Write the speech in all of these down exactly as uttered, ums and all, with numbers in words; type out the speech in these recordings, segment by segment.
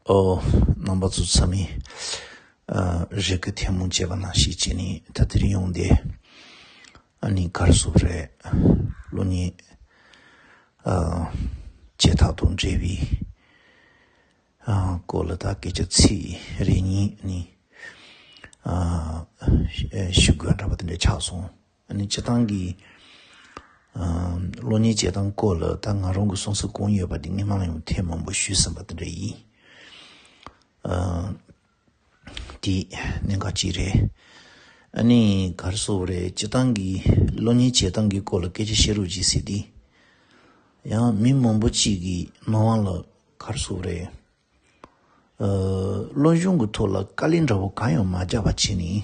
ཨོ། རྣམ་པ་ཚོ་ཚང་མས་ཨ་རེ་སྐུལ་ཐེངས་མང་བྱས་པ་ནང་བཞིན་བྱས་ནས་ད་དེ་རིང་ཡོང་སྟེ། ཨ་ནི་ག་རེ་ཟེར་དགོས་རེད། གློག་བརྙན་ཨ་བྱེད་སྟངས་དང་འབྲེལ་བའི་ཨ་སྐོར་ལ་ད་སྐད་ཆ་ཚིག་རེ་གཉིས་ནི་ཨ་ཞུ་དགོས་འདྲ་པོ་དེ་འདྲ་ཆགས་སོང་། ཨ་ནི་སྤྱིར་བཏང་གི་ཨ་གློག་བརྙན་བྱེད་སྟངས་སྐོར་ལ་ད་ང་རང་གི་བསམ་ཚུལ་གང་ཡོད་པ་དེ་སྔོན་མ་ལ་ཡང་ཐེངས་མང་པོ་ཞུས་ཟིན་པ་དེ་འདྲ་ཡིན། ཨ་དེ་གནད་འགག་ཅིག་རེད། ཨ་ནི་ག་རེ་ཟེར་དགོས་རེད། སྤྱིར་བཏང་གི་གློག་བརྙན་བྱེད་སྟངས་ཀྱི་སྐོར་ལ་སྐད་ཆ་བཤད་རོགས་གྱིས་ཟེར་དེ། ཡང་མི་མང་པོ་ཅིག་གི་སྣང་བ་ལ་ག་རེ་ཟེར་དགོས་རེད། ཨ་སློབ་སྦྱོང་གི་ཐོག་ལ་དཀའ་ལས་འདྲ་པོ་གང་ཡང་མ་བརྒྱབ་པ་བྱས་ནས།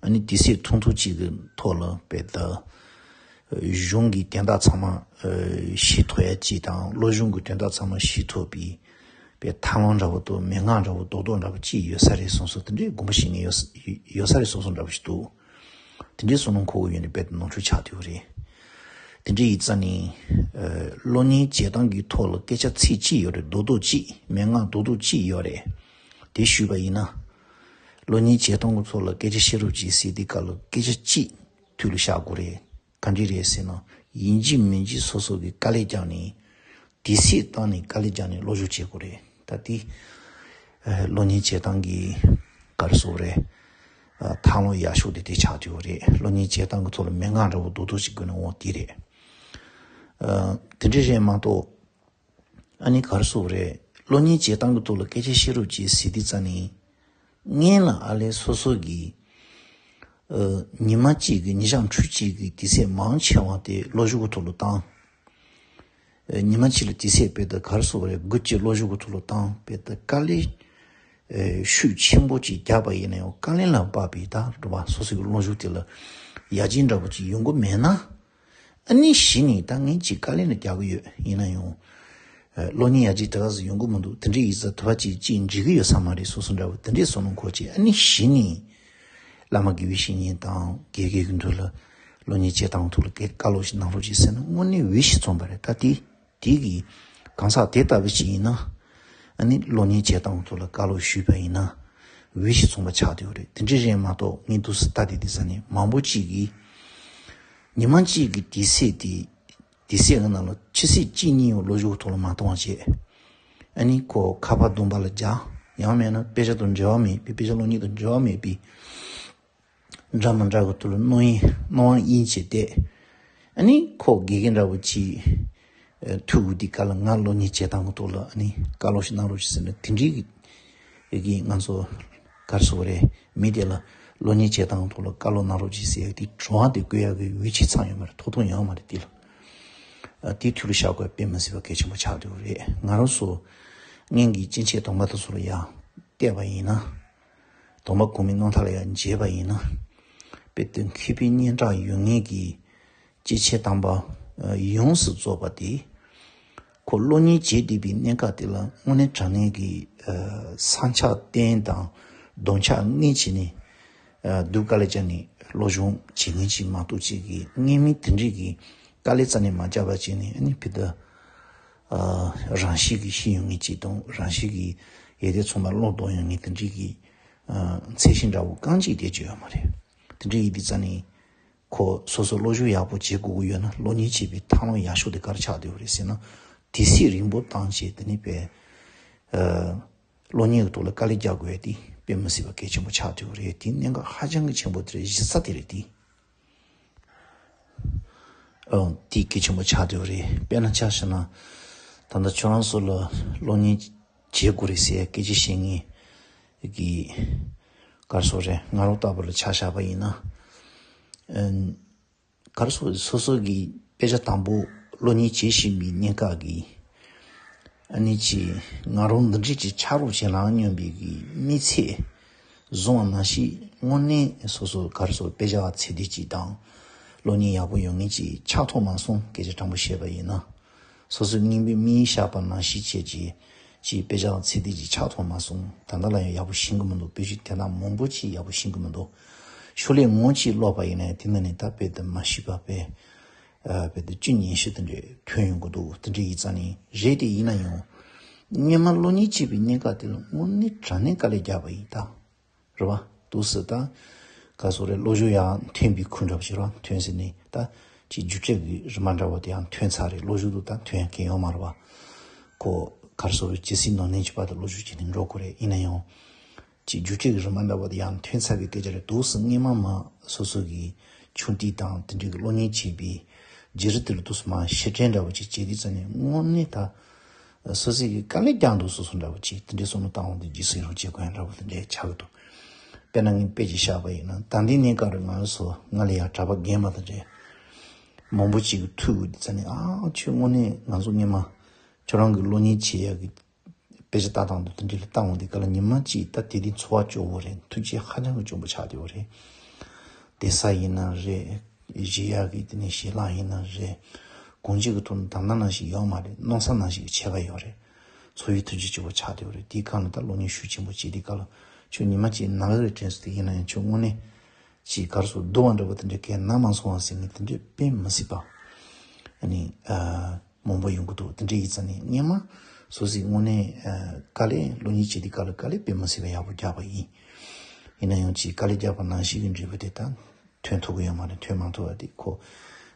ཨ་ནི་དུས་ཚོད་ཐུང་ཐུང་ཅིག་གི་ཐོག་ལ་དཔེ་ད་གཞུང་གི་དོན་དག་ཚང་མ་ཨ་ཤེས་ཐུབ་ཡ་ཅིག་དང་སློབ་སྦྱོང་གི་དོན་དག་ཚང་མ་ཤེས་ཐུབ་པའི་དཔེ་ཐབས་ལམ་འདྲ་པོ་དང་མན་ངག་འདྲ་པོ་རྡོག་རྡོག་འདྲ་པོ་ཅིག་ཡོད་ས་རེད་བསམ་སོང་། དེ་འདྲའི་དགོངས་པ་བཞེས་མཁན་ཡོད་ས་ཡོད་ས་རེད་བསམ་སོང་འདྲ་པོ་ཞིག་འདུག་དེ་འདྲའི་བསམ་བློ་འཁོར་གྱི་ཡོད་ནི་དཔེ་ད་ནོར་འཁྲུལ་ཆགས་བསྡད་ཡོད་རེད། དེ་འདྲའི་ཡིན་ཙང་ནི་ཨ་གློག་བརྙན་བྱེད་སྟངས་ཀྱི་ཐོག་ལ་སྐད་ཆ་ཚིག་གཅིག་ཡོད་རེད། རྡོག་རྡོག་གཅིག་མན་ངག་རྡོག་རྡོག་གཅིག་ཡོད་རེད། དེ་ཞུས་པ་ཡིན་ན། གློག་བརྙན་བྱེད་སྟངས་ཀྱི་ཐོག་ལ་སྐད་ཆ་བཤད་རོགས་གྱིས་ཟེར་དུས་སྐབས་ལ་སྐད་ཆ་གཅིག་ཐུགས་ལ་བཞག་དགོས་རེད། ག་འདྲ་རེད་ཟེར་ན། ཡིན་གཅིག་མིན་གཅིག་སོ་སོ་གིས་དཀའ་ལས་བརྒྱབ་ནས། དུས་ཚོད་བཏང་ནས་དཀའ་ལས་བརྒྱབ་ནས་སློབ་སྦྱོང་བྱེད་དགོས་རེད། ད་དེ་ཨ་གློག་བརྙན་བྱེད་སྟངས་ཀྱི་ག་རེ་ཟེར་དགོས་རེད། ཨ་ཐབས་ལམ་ཡག་ཤོས་དེ་དེ་ཆགས་བསྡད་ཡོད་རེད། གློག་བརྙན་བྱེད་སྟངས་ཀྱི་ཐོག་ལ་མན་ངག་འདྲ་པོ་རྡོག་རྡོག་ཅིག་དགོས་ན་འོ་དེ་རེད། ཨ་དེ་འདྲ་རེད་མ་གཏོགས། ཨ་ནི་ག་རེ་ཟེར་དགོས་རེད། གློག་བརྙན་བྱེད་སྟངས་ཀྱི་ཐོག་ལ་སྐད་ཆ་བཤད་རོགས་གྱིས་ཟེར་དུས་ཙང་ནི། སྔོན་ལ་ཨ་ལས་སོ་སོ་གིས་ཨ་ཉི་མ་གཅིག་གི་ཉིན་ཞག་ཕྲུགས་གཅིག་གི་དུས་ཚོད་མང་ཆེ་བ་དེ་སློབ་སྦྱོང་གི་ཐོག་ལ་བཏང་། ཨ་ཉི་མ་གཅིག་ལ་དུས་ཚོད་དཔེ་ད་ག་རེ་ཟེར་དགོས་རེད། དགུ་གཅིག་སློབ་སྦྱོང་གི་ཐོག་ལ་བཏང་། དཔེ་ད་དཀའ་ལས་ཨ་ཤུགས་ཆེན་པོ་ཅིག་བརྒྱབ་པ་ཡིན་ན་ཡང་དཀའ་ལས་ལ་དཔག་པའི་ད་རེད་པ། སོ་སོ་གི་སློབ་སྦྱོང་དེ་ལ་ཡར་རྒྱས་འདྲ་པོ་ཅིག་ཡོང་གི་མེད་ན། ཨ་ནི་གཞི་ནས་ད་ངས་ཅིག་དཀའ་ལས་ནི་རྒྱག་གི་ཡོད། ཡིན་ན་ཡང་། ཨ་གློག་བརྙན་ཡར་རྒྱས་དེ་ག་ཙམ་ཡོང་གི་མི་འདུག་དེ་འདྲའི་ཡིག་ཚགས་དུ་བ་ཅིག་ཅིག་འབྲི་གི་ཡོད་ས་མ་རེད་བསམ་སོང་འདྲ་པོ་དེ་འདྲའི་བསམ་བློ་འཁོར་བྱས། ཨ་ནི་གཞི་ནས་བླ་མ་དགེ་བའི་བཤེས་གཉེན་དང་དགེ་རྒན་གྱི་མདུན་ལ་གློག་བརྙན་བྱེད་སྟངས་ཐོག་ལ་བཀའ་སློབ་ཞིག་གནང་རོགས་ཞེས་ཟེར་ན་དངོས་གནས་འོས་ཤིང་འཚམས་པ་རེད། ད་དེ་དེ་གི་གང་ཟག་དེ་ལྟ་བུ་ཞིག་ཡིན་ན། ཨ་ནི་གློག་བརྙན་བྱེད་སྟངས་ཐོག་ལ་བཀའ་སློབ་ཞུས་པ་ཡིན་ན་འོས་ཤིང་འཚམས་པ་ཆགས་བསྡད་ཡོད་རེད། དེ་འདྲ་རེད་མ་གཏོགས་ངས་འདུག་སེ་ལྟ་དེ་དེ་ས་ནས་མང་པོ་ཅིག་གིས་ཉི་མ་གཅིག་གི་དུས་ཚོད་དེ། དུས་ཚོད་ཀྱི་ནང་ལ་ཆུ་ཚོད་གཅིག་གཉིས་ཡང་སློབ་སྦྱོང་ཐོག་ལ་མ་གཏོང་བ་བྱས། ཨ་ནི་ཁོ་ཁ་པར་སྡོམ་པ་ལ་རྒྱག་ཡང་མེད་ན་དཔེ་ཆ་དང་འབྲེལ་བ་མེད་པའི་དཔེ་ཆ་གློག་བརྙན་དང་འབྲེལ་བ་མེད་པའི་འདྲ་མི་འདྲ་གི་ཐོག་ལ་སྣང་ཡིན་སྣང་བ་ཡིན་བྱས་ཏེ། ཨ་ནི་ཁོ་དགེ་རྒན་འདྲ་བོ་ཅིག་ཨ་ཐུག་གི་དུས་སྐབས་ལ་ང་གློག་བརྙན་བྱེད་སྟངས་ཀྱི་ཐོག་ལ་ཨ་ནི་བཀའ་སློབ་ཞིག་གནང་རོགས་ཞེས་ཟེར་ན་དེ་འདྲའི་གི་གི་ང་ཚོ་ག་རེ་ཟེར་དགོས་རེད། མི་དེ་ལ་གློག་བརྙན་བྱེད་སྟངས་ཐོག་ལ་བཀའ་སློབ་གནང་རོགས་ཅེས་ཟེར་ཡག་དེ་དྲི་བ་དེ་བཀོད་ཡག་གི་འོས་ཆོས་ཚང་ཡོད་མ་རེད། ཐོབ་ཐང་ཡོད་མ་རེད། དེ་ལ་ཨ་དེ་ཐུགས་ལ་བཞག་དགོས་དཔེ་མི་སྲིད་པ་གལ་ཆེན་པོ་ཆགས་བསྡད་ཡོད་རེད། ང་རང་ཚོ་སྔོན་གྱི་སྐྱེས་ཆེན་གདོང་པ་དེ་ཚོ་ལ་ཡང་བལྟས་པ་ཡིན་ན། གདོང་པ་གོང་མའི་རྣམ་ཐར་ལ་ཡང་མཇལ་བ་ཡིན་ན། དཔེ་དེ་མཁས་པའི་སྙན་གྲགས་ཡོད་མཁན་གྱི་སྐྱེས་ཆེན་དམ་པ་ཡོངས་སུ་རྫོགས་པ་དེ། ཁོ་གློག་བརྙན་བྱེད་བསྡད་པའི་གནས་སྐབས་དེ་ལ་དངོས་གནས་དྲང་གནས་ཀྱི་ཨ་བསམ་འཆར་བཏོན་དང་གདོང་ཆགས་མངོན་བྱས་ནས་ཨ་སྡུག་དཀའ་ལས་བརྒྱབ་ནས་སློབ་སྦྱོང་བྱེད་མཁན་ཅིག་མ་གཏོགས་ཅིག་གིས་སྔོན་མའི་དེ་འདྲས་ཀྱི་དཀའ་ལས་རྩ་ནས་མ་བརྒྱབ་པ་བྱས་ནས་ཨ་ནི་ཕི་ད་ཨ་རང་ཤེད་ཀྱིས་ཤེས་ཡོང་མཁན་ཅིག་དང་རང་ཤེད་ཀྱིས་ཡོན་ཏན་ཚང་མ་ཀློག་རྟོགས་ཡོང་མཁན་དེ་འདྲས་ཀྱི་ཨ་ཚད་གཞི་འདྲ་བོ་རྐང་གཅིག་དེ་ཅིག་ཡོད་མ་རེད། དེ་འདྲས་ཡིན་དུས་རྩ་ནས། ཁོ་སོ་སོ་སློབ་སྦྱོང་ཡག་པོ་བྱེད་དགོས་ཀྱི་ཡོད་ན་གློག་བརྙན་བྱེད་པའི་ཐབས་ལམ་ཡག་ཤོས་དེ་ག་རེ་ཆགས་བསྡད་ཡོད་རེད་ཟེར་ན། དུས་ཚོད་རིང་པོ་བཏང་བྱས་དེ་ནི་དཔེ་ཨ་གློག་བརྙན་གྱི་ཐོག་ལ་དཀའ་ལས་རྒྱག་དགོས་ཡ་དེ་དཔེ་མི་སྲིད་པ་གལ་ཆེན་པོ་ཆགས་བསྡད་ཡོད་རེད། དེ་གནད་འགག་ཧ་ཅང་གི་ཆེན་པོ་དེ་རེད། གཞི་རྩ་དེ་རེད་དེ། ཨ་དེ་གལ་ཆེན་པོ་ཆགས་བསྡད་ཡོད་རེད། དཔེར་ན་ཆ་བཞག་ན་ད་ལྟ་ཁྱོད་རང་ཚོ་ལ་གློག་བརྙན་བྱེད་དགོས་རེད་ཟེར་སྐད་ཆ་བཤད་མཁན་གྱི་ག་རེ་ཟེར་དགོས་རེད། ང་རང་ལྟ་བུ་ལ་ཆ་བཞག་པ་ཡིན་ན། ཨ་ག་རེ་ཟེར་དགོས་རེད། སོ་སོ་གི་དཔེ་ཆ་དང་པོ་གློག་བརྙན་བྱེད་བཞིན་པའི་གནས་སྐབས་ཀྱི་ཨ་ནི་ཅིག་ང་རང་འདི་འདྲས་ཅིག་ཆགས་རོགས་བྱེད་ལ་སྙམ་པའི་གི་དམིགས་ཚད་བཟུང་བ་ནང་བཞིན་དངོས་གནས་སོ་སོ་ག་རེ་ཟེར་དགོས་རེད། དཔེ་ཆ་ཚད་ལྡན་ཅིག་དང་གློག་བརྙན་ཡག་པོ་ཡོད་མཁན་ཅིག་ཆགས་ཐུབ་མ་སོང་། སྐད་ཆ་དྲང་པོ་བཤད་པ་ཡིན་ན། སོ་སོའི་སྙིང་པོའི་དམིགས་ཡུལ་བཞག་པ་ནང་བཞིན་བྱས་ཀྱི་ཅིག་དཔེ་ཆ་ཚད་ལྡན་ཅིག་ཆགས་ཐུབ་མ་སོང་། ད་ལྟ་ལ་ཡང་ཡག་པོ་ཤེས་ཀྱི་མི་འདུག་དཔེ་ཆ་དེ་དག་མང་པོ་ཅིག་ཡག་པོ་ཤེས་ཀྱི་མི་འདུག་ཤོག་ལྷེ་ངོ་གཅིག་ཀློག་པ་ཡིན་ན་ཡང་དེ་ནང་ནས་ད་དཔེ་དེ་མ་ཤེས་པ་དཔེ་ཨ་དཔེ་དེ་བཅུ་ཉི་ཤུ་དེ་འདྲས་ཐོན་ཡོང་གི་འདུག་དེ་འདྲས་ཡིན་ཙང་ནི་རེད་དེ། ཡིན་ན་ཡང་ སྔོན་མ་སློབ་གཉེར་བྱས་པའི་གནས་སྐབས་དེ་ལ་དངོས་གནས་དྲང་གནས་དཀའ་ལས་བརྒྱབ་པ་ཡིན་ད། རེད་བ། འདུག་སེ་ད། ག་སོ་རེད། བློ་སྦྱོང་ཡང་ཐོན་པའི་ཁུལ་འདྲ་པོ་ཞིག་རེད་བ། ཐོན་ཟེར་ནས་ད། ཅིག་རྒྱུ་འབྲས་ཀྱི་རིམ་པ་འདྲ་པོ་དེ་ཡང་ཐོན་ཚར་རེད། བློ་སྦྱོང་དུ་ད་ཐོན་ཡ་མཁན་ཡོད་མ་རེད་བ། ཁོ། ག་སོ་རེད། ཇི་སྲིད་ནོར་གནས་ཀྱི་བར་དུ་བློ་སྦྱོང་བྱས་ནས་འགྲོ་དགོས་རེད། ཡིན་ན་ཡང་། ཅིག་རྒྱུ་འབྲས་ཀྱི་རིམ་པ་འདྲ་པོ་དེ་ཡང་ཐོན་ཚར་གི་སྐད་ཆ་རེད། འདུག་སེ་སྔོན་མ་མ་སོ་སོ་གི་ཆུང་དུས་དང་དེ་འདྲའི་གི་སློབ་གཉེར་བྱས་པའི་རྗེས་རབས་དེ་ལ་འདུག་སེ་མ་ཕྱིར་དྲན་འདྲ་པོ་ཅིག་བྱེད་དུས་ཙམ་ནས་དངོས་གནས་ད། སོ་སོ་གི་དཀའ་ལས་རྒྱག་འདུག་སོ་སོ་འདྲ་པོ་ཅིག་དེ་འདྲའི་བསམ་བློ་བཏང་འོང་དུས་རྗེས་སུ་ཡི་རང་བྱེད་དགོས་ཡ་འདྲ་པོ་དེ་འདྲའི་ཆགས་ཀྱི་འདུག་དཔེར་ན་ངས་དཔེ་ཅིག་བཞག་པ་ཡིན་ན། ད་ལྟའི་གནས་སྐབས་རུ་ང་ཚོ་སྔ་ལ་ཡ་གྲྭ་པ་རྒན་པ་དང་འདྲ། མང་པོ་ཅིག་གི་ཐུག་དུས་ཙམ་ནས། ཨ། ཁྱོད་དངོས་གནས་ང་ཚོ་སྔོན་མ་ཁྱོད་རང་གི་སློབ་གཉེར་བྱེད་ཡ་གི་དཔེ་ཆ་ལྟ་སྟངས་དང་དེ་འདྲ་ལ་བལྟ་འོང་དུས་སྐབས་ལ་ཉི་མ་གཅིག་ད་དེ་དུས་འཚོ་བ་སྐྱོ་བོ་རེད། ཐུགས་རྗེ་ཧ་ཅང་གི་སྐྱོ་པོ་ཆགས་བསྡད་པ་རེད། བསྡད་ས་ཡིན་ན་རེད། བཞེས་ཡག་གི་དེ་ནས་བཞེས་ལག་ཡིན་ན་རེད། གང་ཅིའི་ཐོག་ནས་ད་ལྟ་ནང་བཞིན་ཡོད་མ་རེད། གནམ་ས་ནང་བཞིན་གྱི་ཁྱད་པར་ཡོད་རེད། འཚོ་བའི་ཐུགས་རྗེ་སྐྱོ་པོ་ཆགས་བསྡད་པ་རེད། དེའི་སྒང་ལ་ད་སློབ་གཉེར་ཤུགས་ཆེན་པོ་བྱེད་དུས་སྐབས་ལ་ཁྱོད་ཉི་མ་གཅིག་ནམ་རྒྱུན་དྲན་སོང་དུས་ཡིན་ན་ཡང་ཁྱོད་དངོས་གནས་ཅིག་ག་རེ་ཟེར། སྡུག་པ་འདྲ་པོ་དེ་འདྲ་གས་ན་མ་སོང་བ་ཟེར་ནས་དེ་འདྲ་དཔེ་མི་སྲིད་པ། ཨ་ནི། ཨ། མང་པོ་ཡོང་གི་འདུག་དེ་འདྲ་ཡིན་ཙང་ནས་སྔོན་མ་སོ་སོས་དངོས་གནས། ཨ། དཀའ་ལས། སློབ་གཉེར་བྱེད་དུས་སྐབས་ལ་དཀའ་ལས་དཔེ་མི་སྲིད་པ་ཡག་པོ་བརྒྱབ་པ་ཡིན། ཡིན་ན་ཡང་ཅིག་དཀའ་ལས་བརྒྱབ་པ་ནང་བཞིན་གྱི་འབྲས་བུ་དེ་ད་ཐོན་ཐུབ་ཀྱི་ཡོད་མ་རེད། ཐོན་མ་ཐུབ་པ་དེ་ཁོ་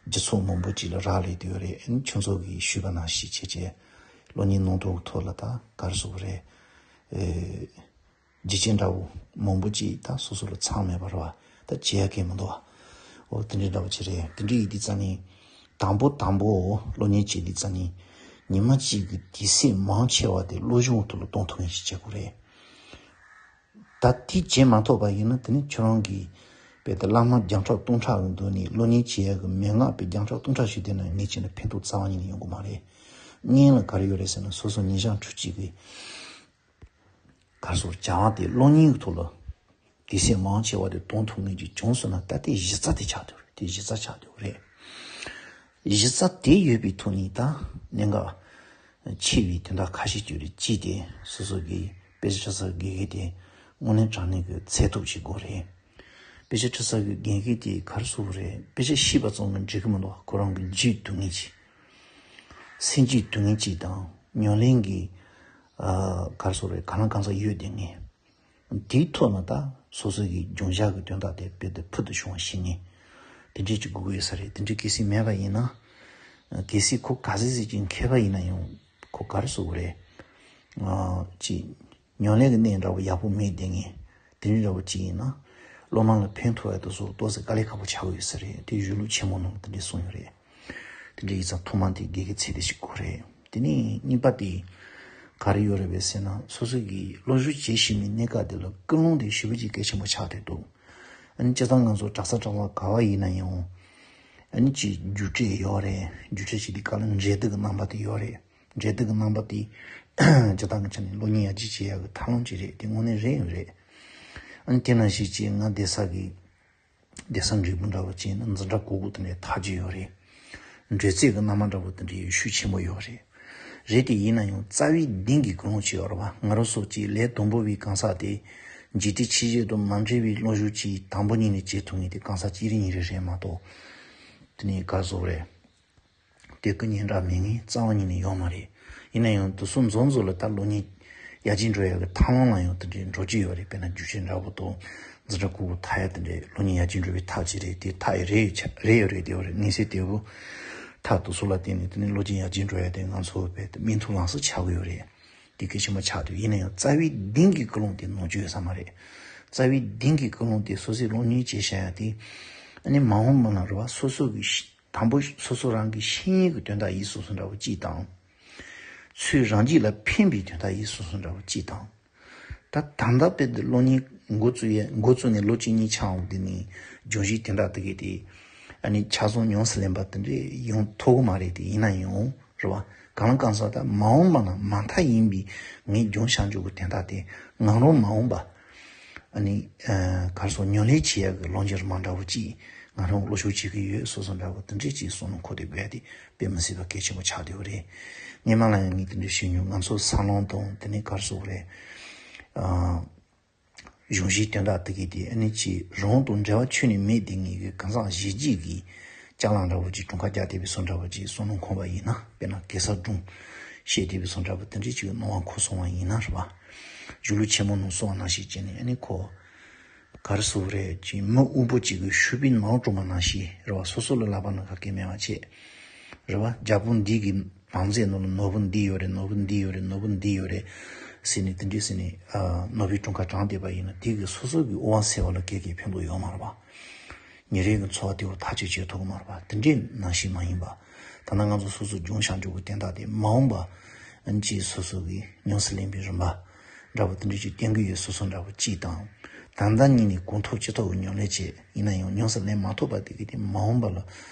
སྤྱི་ཚོགས་མང་པོ་ཅིག་ལ་རག་ལས་བསྡད་ཡོད་རེད། ཨ་ནི་ཁྱོད་ཚོ་གིས་ཞུས་པ་ནང་བཞིན་བྱས་བྱས་སློབ་གཉེར་གནང་སྟངས་ཐོག་ལ་ད་ག་རེ་ཟེར་དགོས་རེད། ཨེ། རྒྱུ་རྐྱེན་འདྲ་པོ་མང་པོ་ཅིག་ད་སོ་སོ་ལ་ཚང་མེད་པ་རེད་བ། ད་བྱེད་ཡ་གང་མི་འདུག་བ། འོ་དེ་འདྲའི་འདྲ་པོ་ཅིག་རེད། དེ་འདྲ་ཡིན་དུས་ཙང་ནས། དང་པོ་དང་པོ་སློབ་གཉེར་བྱེད་དུས་ཙང་ནས། ཉི་མ་གཅིག་གི་དུས་ཚོད་མང་ཆེ་བ་དེ་སློབ་སྦྱོང་ཐོག་ལ་གཏོང་ཐུབ་མཁན་ཞིག་བྱེད་དགོས་རེད། ད་དེ་བྱེད་མ་ཐུབ་པ་ཡིན་ན་དེ་ནི་ཁྱོད་རང་གིས་དཔེ་དེ་བླ་མ་བརྒྱ་ཕྲག་སྟོང་ཕྲག་གི་མདུན་ནས་སློབ་གཉེར་བྱེད་ཡ་གི་མན་ངག་དཔེ་བརྒྱ་ཕྲག་སྟོང་ཕྲག་ཞིག་བསྟན་ན་ངས་བྱས་ན་ཕན་ཐོགས་རྩ་བ་ཉིད་ནས་ཡོང་གི་མ་རེད། སྔོན་ལ་ག་རེ་ཡོད་རེད་ཟེར་ན་སོ་སོ་ཉེ་ཞག་འཕྲུལ་ཆས་ཀྱི། ག་རེ་ཟེར། བྱ་བ་དེ་སློབ་གཉེར་གྱི་ཐོག་ལ་དུས་ཚོད་མང་ཆེ་བ་དེ་གཏོང་ཐུབ་མཁན་ཅིག་བྱུང་སོང་ན་ད་དེ་གཞི་རྩ་དེ་ཆགས་བསྡད་རེད། དེ་གཞི་རྩ་ཆགས་བསྡད་རེད། གཞི་རྩ་དེ་ཡོད་པའི་ཐོག་ནས་ད་གནད་འགག་ཆེ་བའི་དོན་དག་ཁ་ཤས་ཅིག་རེད། གཅིག་དེ་སོ་སོ་གི་དཔེ་ཆ་ཁྲིད་ས་དགེ་རྒན་དེ་དངོས་གནས་དྲང་གནས་ཀྱི་ཚད་ཐུབ་ཅིག་དགོས་རེད། དཔེ་ཆ་ཁྲིད་ས་གི་དགེ་རྒན་དེ་ག་རེ་ཟེར་དགོས་རེད། དཔེ་ཆ་ཤེས་པ་ཙམ་གྱིས་འགྲིག་གི་མི་འདུག་ཁོ་རང་གི་རྒྱུད་སྡུག་མཁན་ཅིག་སེམས་རྒྱུད་སྡུག་མཁན་ཅིག་དང་ཉམས་ལེན་གྱི། ཨ། ག་རེ་ཟེར་དགོས་རེད། གང་ལ་གང་འཚམ་ཡོད་བསྡད་མཁན། དེའི་ཐོག་ནས་ད་སོ་སོ་གི་སྦྱོང་བྱ་གི་དོན་དག་དེ་དཔེ་དེ་ཕུལ་དུ་བྱུང་བ་ཤེས་མཁན། དེ་འདྲས་ཅིག་དགོས་ཀྱི་ཡོད་ས་རེད། དེ་འདྲས་གལ་སྲིད་མེད་པ་ཡིན་ན། གལ་སྲིད་ཁོ་ག་ཚོད་ཅིག་མཁས་པ་ཡིན་ན་ཡང་ཁོ་ག་རེ་ཟེར་དགོས་རེད། ཨ། ཅིག་ཉམས་ལེན་གྱི་གནས་འདྲ་པོ་ཡག་པོ་མེད་བསྡད་མཁན། དེ་འདྲ་འདྲ་པོ་ཅིག་ཡིན་ན། སློབ་མ་ལ་ཕན་ཐོགས་ཡ་དེ་ཚོ་ཏོག་ཙམ་དཀའ་ལས་ཁག་པོ་ཆགས་ཀྱི་ཡོད་ས་རེད། དེ་གཞུང་ལུགས་ཆེན་མོ་ནང་དེ་འདྲས་གསུངས་ཡོད་རེད། དེ་འདྲ་ཡིན་ཙང་ཐོག་མ་དེ་དགེ་རྒན་ཚད་ལྡན་ཞིག་དགོས་རེད། དེ་ནས་གཉིས་པ་དེ་ག་རེ་ཡོད་རེད་པས་ཟེར་ན། སོ་སོ་གིས་སློབ་སྦྱོང་བྱེད་བཞིན་པའི་གནས་སྐབས་དེ་ལ་ཀུན་སློང་དེ་ཞེ་པོ་ཅིག་གལ་ཆེན་པོ་ཆགས་བསྡད་འདུག་ཨ་ནི་སྤྱིར་བཏང་ང་ཚོ་གྲྭ་ས་གྲྭ་པ་ག་པར་ཡིན་ན་ཡང་། ཨ་ནི་ཅིག་རྒྱུ་འབྲས་ཡོད་རེད། རྒྱུ་འབྲས་ཞིག་དེ་ག་ལ་འབྲས་དུག་གི་རྣམ་པ་དེ་ཡོད་རེད། འབྲས་དུག་གི་རྣམ་པ་དེ་སྤྱིར་བཏང་གི་ཆ་ནས་སློབ་གཉེར་ཡར་རྒྱས་བྱེད་ཡག་གི་ཐབས་ལམ་ཅིག་རེད། དེ་དངོས་གནས་རེད་ཡང་རེད། ཨ་ནི་དེ་ནང་བཞིན་ཅིག་ང་བསྡད་ས་གི་བསྡད་ས་འབྲས་བུ་འདྲ་པོ་ཅིག་ནི་འཛིན་གྲྭ་གུག་གུག་དེ་འདྲའི་ཐག་གཅོད་ཡོད་རེད། འབྲས་རྩེད་ཀྱི་རྣམ་པ་འདྲ་པོ་དེ་འདྲའི་ཤུགས་ཆེན་པོ་ཡོད་རེད། རེད་དེ་ཡིན་ན་ཡང་རྩ་བའི་གཏིང་གི་ཀུན་སློང་ཅིག་ཡོད་རེད་པ། ང་རང་སོགས་ཀྱི་ལས་དང་པོ་པའི་གང་ཟག་དེ་འཇིག་རྟེན་ཕྱི་རྒྱལ་དང་མ་འབྲེལ་བའི་སློབ་སྦྱོང་ཅིག་དང་པོ་ཉིད་ནས་བྱེད་ཐུབ་མཁན་དེ་གང་ཟག་གཅིག་རེ་གཉིས་རེ་རེད་མ་གཏོགས། དེ་ནས་ག་ཟེར་དགོས་རེད། དེ་ཀུན་སྙན་གྲགས་མེད་མཁན་རྩ་བ་ཉིད་ནས་ཡོད་མ་རེད། ཡིན་ན་ཡང་དེ་ཚོ་མཛོ་མཛོ་ལ་ད་སློབ་གཉེར་ཡར་རྒྱས་འགྲོ་ཡག་གི་ཐབས་ལམ་ལ་ཡང་དེ་འདྲའི་འགྲོ་རྒྱུ་ཡོད་རེད། དཔེར་ན་རྒྱུ་ཆ་འདྲ་པོ་དང་འཛིན་གྲྭ་གུག་གུག་ཐག་ཡག་དེ་འདྲའི་སློབ་གཉེར་ཡར་རྒྱས་འགྲོ་བའི་ཐབས་ཅིག་རེད། དེ་ཐག་ཡག་རེད་ཡོད་ཆ་རེད་ཡོད་རེད། དེ་བ་རེད། གནས་ཚུལ་དེ་བོ་ཐག་དེ་ཚོ་ལ་བརྟེན་ནས་དེ་ནས་སློབ་གཉེར་ཡར་རྒྱས་འགྲོ་ཡག་དེ་ང་ཚོ་བས་དེ་སྨིན་ཐུབ་ལམ་སང་ཆགས་ཀྱི་ཡོད་རེད། དེ་གལ་ཆེན་པོ་ཆགས་འདུག་ཡིན་ན་ཡང་རྩ་བའི་གཏིང་གི་ཀུན་སློང་དེ་ནོར་རྒྱུ་ཡོད་ས་མ་རེད། རྩ་བའི་གཏིང་གི་ཀུན་སློང་དེ་སོ་སོས་སློབ་གཉེར་བྱས་བཞག་ཡག་དེ། ཨ་ནི་མ་འོངས་པ་ན་རེད་པ། སོ་སོ་གི་དང་པོ་སོ་སོ་རང་གི་ཤེས་ཡོན་གྱི་དོན་དག་ཡིན་སོང་སོང་འདྲ་པོ་གཅིག་དང་། ཚུར་རང་རྒྱུད་ལ་ཕན་པའི་དོན་དག་ཡིན་སོང་སོང་འདྲ་པོ་གཅིག་དང་། ད་ད་ལྟ་དཔེ་དེ་སློབ་གཉེར་འགོ་བཙུགས་ཡས་འགོ་བཙུགས་ནས་ལོ་གཅིག་གཉིས་ཆགས་འོང་དུས་ནས་སྦྱོང་གཞི་དེ་འདྲ་དེ་གས་དེ། ཨ་ནི་ཆ་ཚང་ཉམས་སུ་ལེན་པ་དེ་འདྲས་ཡོང་ཐུབ་ཀྱི་མ་རེད། དེ་ཡིན་ན་ཡང་རེད་པ། གང་ལ་གང་འཚམ་ད་མ་འོངས་པ་ན་མ་མཐའ་ཡིན་པའི་ངས་སྦྱོང་བྱ་འཇུག་གི་དོན་དག་དེ་ང་རང་མ་འོངས་པ། ཨ་ནི། ཨ། ག་རེ་ཟེར། ཉམས་ལེན་བྱེད་ཡག་གི་ལོ་འགྱུར་མ་འདྲ་བོ་ཅིག་ང་རང་སློབ་སྦྱོང་བྱེད་ཀྱི་ཡོད་སོང་སོང་འདྲ་བོ་དེ་འདྲས་ཅིག་བསམ་བློ་འཁོར་ཏེ་དགོས་ཡ་དེ་དཔེ་མི་སྲིད་པ་གལ་ཆེན་པོ་ཆགས་བསྡད་ཡོད་རེད། སྔོན་མ་ལ་ཡང་ངས་དེ་འདྲས་ཞུས་མྱོང་། ང་ཚོ་འཚར་ལོངས་དང་དེ་ནས་ག་རེ་ཟེར་དགོས་རེད། ཨ། གཞུང་བཞེས་དོན་དག་དེ་གས་དེ་ཨ་ནི་ཅིག་རང་དང་འབྲེལ་བ་ཁྱོན་ནས་མེད་དེ་ངེད་ཀྱི་གང་ཟག་གཞན་གཅིག་གིས་ཅ་ལག་འདྲ་བོ་ཅིག་གྲངས་ཀ་རྒྱག་བསྡད་པའི་བཟོ་འདྲ་བོ་ཅིག་བསམ་བློ་འཁོར་བ་ཡིན་ན། དཔེར་ན་གེ་སར་སྒྲུང་ བཤད་བསྡད་པའི་བཟོ་འདྲ་པོ་དེ་འདྲའི་ཅིག་གི་སྣང་བ་འཁོར་སོང་བ་ཡིན་ན་རེད་པ། གཞུང་ལུགས་ཆེན་མོ་ནང་གསུངས་པ་ནང་བཞིན་བྱས་ནས་ཨ་ནི་ཁོ། ག་རེ་ཟེར་དགོས་རེད། ཅིག་མི་དབུལ་པོ་ཅིག་གི་ཤུག་པའི་ནང་སྒྲོན་མ་ནང་བཞིན་རེད་པ། སོ་སོ་ལ་ལབ་པ་ནང་ག་གེ་མེད་པ་བྱས། རེད་པ། རྒྱལ་པོ་འདི་གི་བང་མཛོད་ནང་ལ་ནོར་བུ་འདི་ཡོད་རེད། ནོར་བུ་འདི་ཡོད་རེད། ནོར་བུ་འདི་ཡོད་རེད། ཟེར་ནས་དེ་འདྲས་ཟེར་ནས་ཨ། ནོར་བུའི་གྲངས་ཀ་བགྲངས་བསྡད་པ་ཡིན་ན་དེ་གི་སོ་སོ་གི་དབུལ་བ་སེལ་བ་ལ་ག་གེ་ཕན་ཐོགས་ཡོད་མ་རེད་པ། ཉིན་རེ་གི་འཚོ་བ་དེ་བ་ཐག་གཅོད་བྱེད་ཐུབ་ཀྱི་མ་རེད་པ། དེ་འདྲའི་ནང་བཞིན་མ་ཡིན་པ། ད་ལྟ་ང་ཚོ་སོ་སོ་སྦྱོང་བྱ་འཇུག་གི་དན་རྟགས་དེ་མ་འོངས་པ། ཨ་ནི་ཅིག་སོ་སོ་གི་ཉམས་སུ་ལེན་པའི་རིམ་པ་འདྲ་པོ་དེ་འདྲ་ཅིག་བསྟན་གྱི་ཡོད། སོ་སོ་འདྲ་པོ་གཅིག་དང་། ད་ལྟ་ཉིད་ནས་གོང་ཐོབ་ཅི་ཐོབ་ཀྱི་ཉམས་ལེན་བྱེད། ཡིན་ན་ཡང་ཉམས་སུ་ལེན་མ་ཐུབ་པ་དེ་གི་དེ་མ་འོངས་པ་ལ་